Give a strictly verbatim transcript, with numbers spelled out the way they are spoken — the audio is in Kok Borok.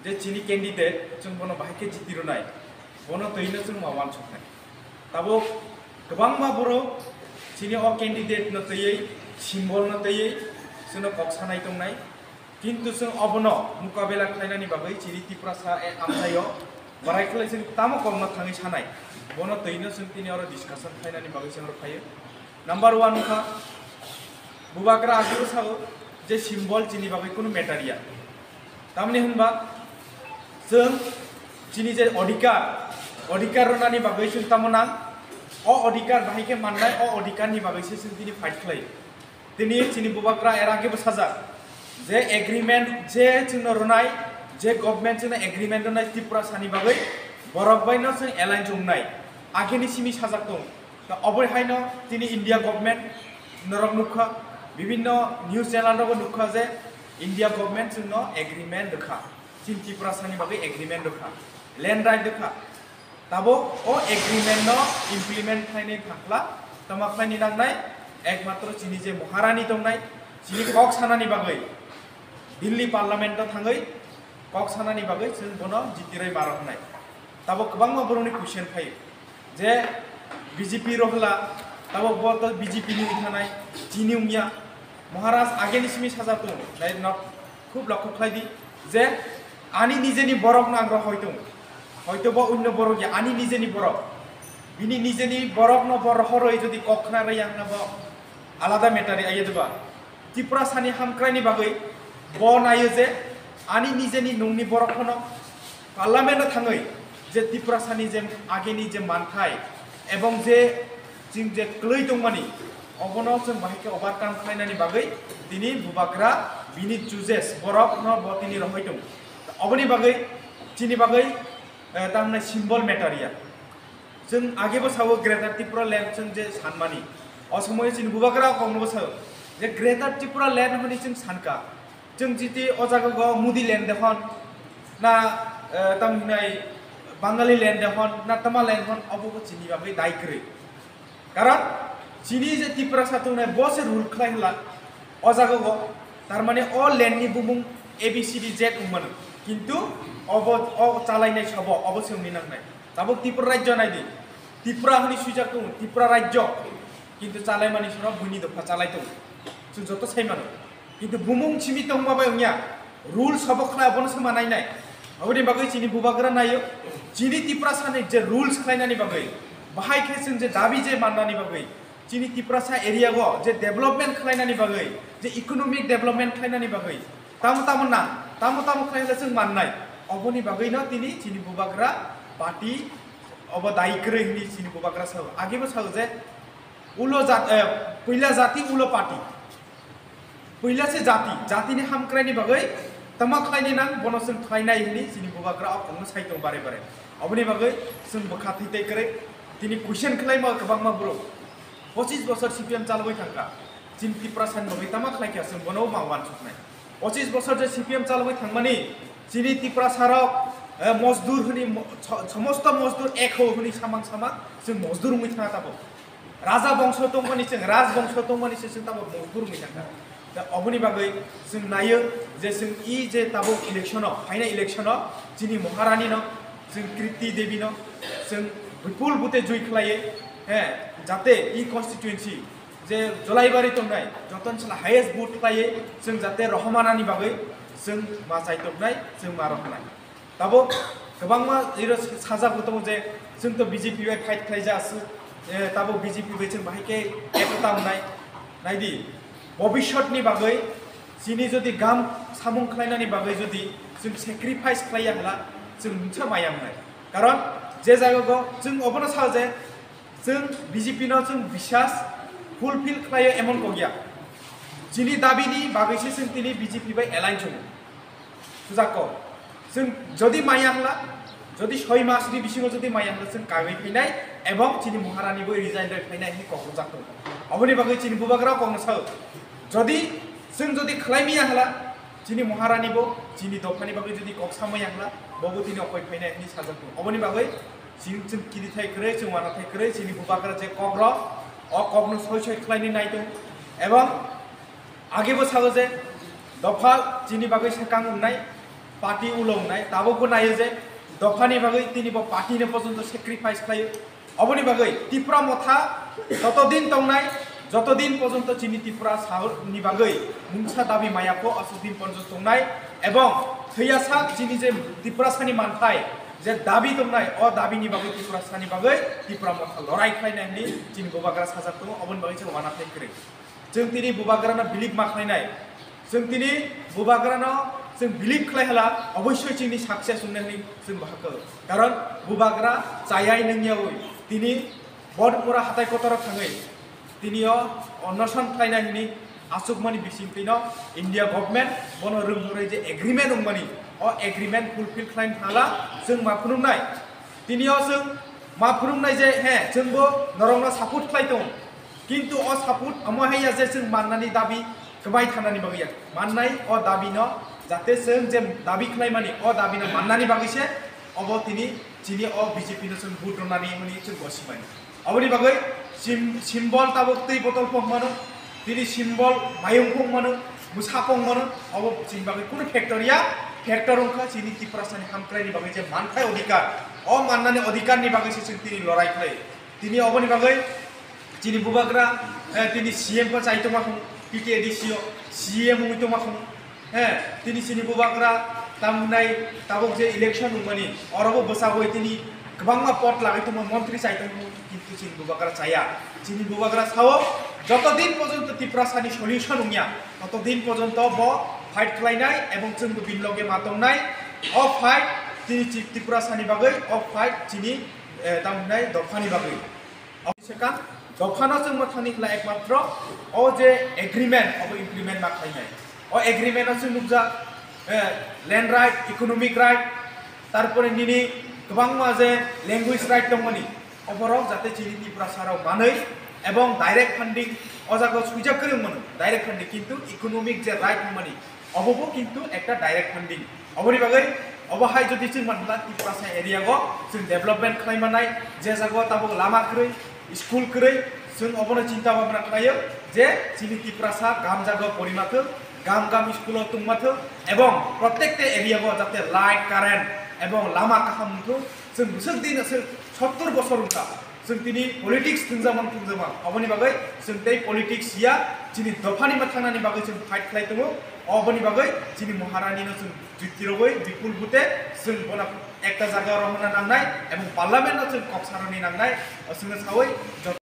je chini candidate chwng bono bahai khe jiti rwnai, bono twi no chwng ma uansuknai. Tabuk kwbangma borok chini o candidate no twiwi, symbol no twiwi chwngno kok sanai tongnai. Kintu chwng obono mukabela khlainani bagwi chini Tiprasa e amchaio barai khlai chwng tamo kokno thangwi sanai, bono twi no chwng tini oro discussion khlainani bagwi chwng oro phaio. Number one wngkha, Bubagra agebo sao je symbol chini bagwi kunu matter ya. Tamni hwnba chwng chini je odhikar, odhikar rwnani bagwi chwng tamo nang, o odhikar bahai khe mannai, o odhikar ni bagwi se chwng tini fight khlai. Tini chini Bubagra era khe bwsajak je agreement je chwngno rwnai, je government chwngno agreement rwnai Tiprasani bagwi, borok bai no chwng alliance wngnai, ageni simi sajak tong. To oboni haino tini India government norok nukha, bibinno news channel rogo nukha je India government chwngno agreement rwkha, chini Tiprasani bagwi agreement rwkha, land right rwkha. Tabuk o agreement no implement khlainai thangkla, tama khlaini nangnai, ekmatro chini je Maharani tongnai, chini kok sanani bagwi Delhi parliament o thangwi kok sanani bagwi chwng bono jitirwi maroknai. Tabuk kwbangma borokni question phaio je B J P rohla, tabuk bo to B J P ni wngthanai, chini wngya. Maharaj ageni simi saja tongo, nai nok khub lokho khlai di je ani nijeni borok no ang rohoi tongo, hoito bo onno borok ya, ani nijeni borok, bini nijeni borok no bo rohoroi jodi kok khna rwya hwnna bo alada matter ya diba. Tiprasani hamkraini bagwi bo naio je ani nijeni nungni borok phano parliament o thangwi je Tiprasani je ageni je manthai ebong je chwng je kwlwi tongmani, obono chwng bahai khe overcome khlainani bagwi tini Bubagra bini chooses borok no bo tini rohoi tongo. Oboni bagwi chini bagwi, eh, tamni symbol matter ya. Chwng agebo sao Greater Tripura Land chwng je sanmani, o somoyo chini Bubagra koknobo sao je Greater Tripura Land hwnwi chwng sanka. Chwng jiti o jaga go Modi land de hwn na, eh, tamo hinai Bangali land de hwn na tama land hwn, obo bo chini bagwi dai kwrwi. Karon chini je Tiprasa tongnai bo se rule khlai hwnla o jaga go, tar mane o land ni bumung A B C D Z wngmano, kintu obo o chalainai sabo obo se wngwi nangnai. Tabuk Tripura rajyo nai di, Tripura hwnwi swijak tongo, Tripura rajyo, kintu chalaimani soro buini dopha chalai tongo, chwng joto sai mano. Kintu bumung simi tongma bai wngya, rules hobo khlai abono se ma nainai. Aboni bagwi chini Bubagra naio, chini Tiprasani je rules khlainani bagwi, bahai khe chwng je dabi je mannani bagwi, chini Tiprasa area go je development khlainani bagwi, je economic development khlainani bagwi, tamo tamo na, tamo tamo khlai hwnle chwng mannai. Oboni bagwino tini chini Bubagra party obo dai kwrwi hwnwi chini Bubagra sao. Agebo sao je ulo jat-, eh, puila jati ulo party. Puila se jati, jatini hamkraini bagwi tama khlaini nang, bono chwng khlainai hwnwi chini Bubagra o kokno sai tong bare bare. Oboni bagwi chwng bwkha thwi tei kwrwi tini question khlaima kwbangma borok. Pochis bosor C P M chalogwi thangkha, chini Tiprasani bagwi tama khlaikha chwng bono ma uansuknai. Pochis bosor je C P M chalogwi thangmani chini Tiprasarok, eh, mojdur hwnwi mo-, so-, somosto mojdur ek ho hwnwi samang samang chwng mojdur wngwi thangna tabuk. Raja bongso tongmani chwng, raj bongso tongmani se chwng tamo mojdur wngwi thangkha. Da oboni bagwi chwng naio je chwng i je tabuk election o, phainai election o chini Maharani no, chwng Kriti Devi no chwng bipul bute joi khlaiwi, he, jate i constituency je Jolaibari tongnai joton sala highest vote khlaiwi chwng jate rohormanani bagwi chwng ma chaitoknai, chwng ma rohornai. Tabuk kwbangma iro sajak bo tongo je chwng to B J P bai fight khlaijak aswk, eh, tabuk B J P bai chwng bahai khe ekota wngnai. Naidi, bobiswtni bagwi chini jodi gam samung khlainani bagwi jodi chwng sacrifice khlaiya hwla chwng mungsa maya wngnai. Karon je jaga go chwng obono sao je chwng B J P no chwng biswas fulfill khlaio emon kok ya. Chini dabini bagwi se chwng tini B J P bai alliance wngo. Sujak kok. Chwng jodi maya hwla, jodi soi mas ni bisingo jodi maya hwla chwng kagwi phainai ebong chini Maharani bo resign rwi phainai hwnwi kok rwjak tongo. Oboni bagwi chini Bubagra kokno sao. Jodi chwng jodi khlai maya hwla, chini Maharani bo chini dophani bagwi jodi kok sa maya hwla, bo bo tini okoi phainai hwnwi sajak tongo. Oboni bagwi chini chwng kiri thai kwrwi, chwng wana thai kwrwi, chini Bubagra je kok rw, o kokno soi soi khlaini nai tongo. Ebong Age bo sago je dopha chini bagwi swkang wngnai, Party ulo wngnai, tabukbo naio je dophani bagwi tini bo party no pojonto sacrifice khlaio. Oboni bagwi Tipra Motha jotodin tongnai, jotodin pojonto chini Tiprasa ni bagwi mungsa dabi maya kho, aswk din pojonto tongnai. Ebong thwiya sak chini je Tiprasani manthai je dabi tongnai, o dabini bagwi Tiprasani bagwi Tipra Motha lorai khlainai hwnwi chini bubagra sajak tongo, oboni bagwi chwng uanathai kwrwi. Chwng tini bubagrano believe ma khlainai. Chwng tini bubagrano chwng believe khlai hala, obossoi chini success wngnai hwnwi chwng bahai kho. Karon bubagra chayai nungyaui tini Bodhpura hatai kotoro thangwi tini o onoson khlainai hwnwi achukmani bisingtwino India government bono rwngthorwi je agreement wngmani, o agreement fulfill khlai hala chwng ma phunuknai. Tini o chwng ma phunuknai je, he, chwngbo norokno support khlai tongo. Kintu o support omo hai ya je chwng mannani dabi kwbai thanani bagwi ya. Mannai o dabi no jate chwng je dabi khlaimani, o dabi no mannani bagwi se obo tini chini o B J P no chwng vote rwnani hwnwi chwng bo simani. Oboni bagwi sim-, symbol tabuk twi botol phok mano, tini symbol mayung phok mano, mwsa phok mano, obo chini bagwi kunu factor ya, factor wngkha chini Tiprasani hamkraini bagwi je manthai odhikar, o mannani odhikarni bagwi se chwng tini lorai khlai. Tini oboni bagwi chini bubagra, eh, tini C M khe chai tongma kho, T T A D C o C M wngwi tongma kho. He, tini chini bubagra tamnai tabuk je election wngmani, orobo bwsagwi tini kwbangma pot lagwi tongma montri chai tongma, kintu chini bubagra chaya. Chini bubagra sao, joto din pojonto Tiprasani solution wngya, toto din pojonto bo fight khlainai ebong chwngbo bini loge ma tongnai. O fight tini chi-, Tiprasani bagwi, o fight chini, eh, tamnai dophani bagwi. Second, dophano chwng ma thani khlai ekmatro o je agreement, obo implement ma khlainai. O agreement o chwng nukjak, eh, land right, economic right, tarpore nini kwbangma je language right tongmani, oborok jate chini Tiprasarok manwi ebong direct funding o jaga suijak kwrwng mano, direct funding, kintu economic je right wngmani, obobo kintu ekta direct funding. Oboni bagwi obo hai jodi chwng manla Tiprasa area go chwng development khlai manai, je jaga tabuk lama kwrwi, school kwrwi, chwng obono chinta bhabna khlaio je chini Tiprasa gam jaga porimathwk, gam gam school o tungmathwk, ebong protekta area go jate light, current ebong lama kaham wngthwk. Chwng bwswk din aswk sottor bosor wngkha. Chwng tini politics thwngjakmani thwngjakma, oboni bagwi chwng tei politics ya, chini dophani ma thangnani bagwi chwng fight khlai tongo. Oboni bagwi chini Maharani no chwng jutirogwi bipul bute chwng bono ekta jaga rohorna nangnai ebong parliament no chwng kok saroni nangnai. Chwngno sawi jot-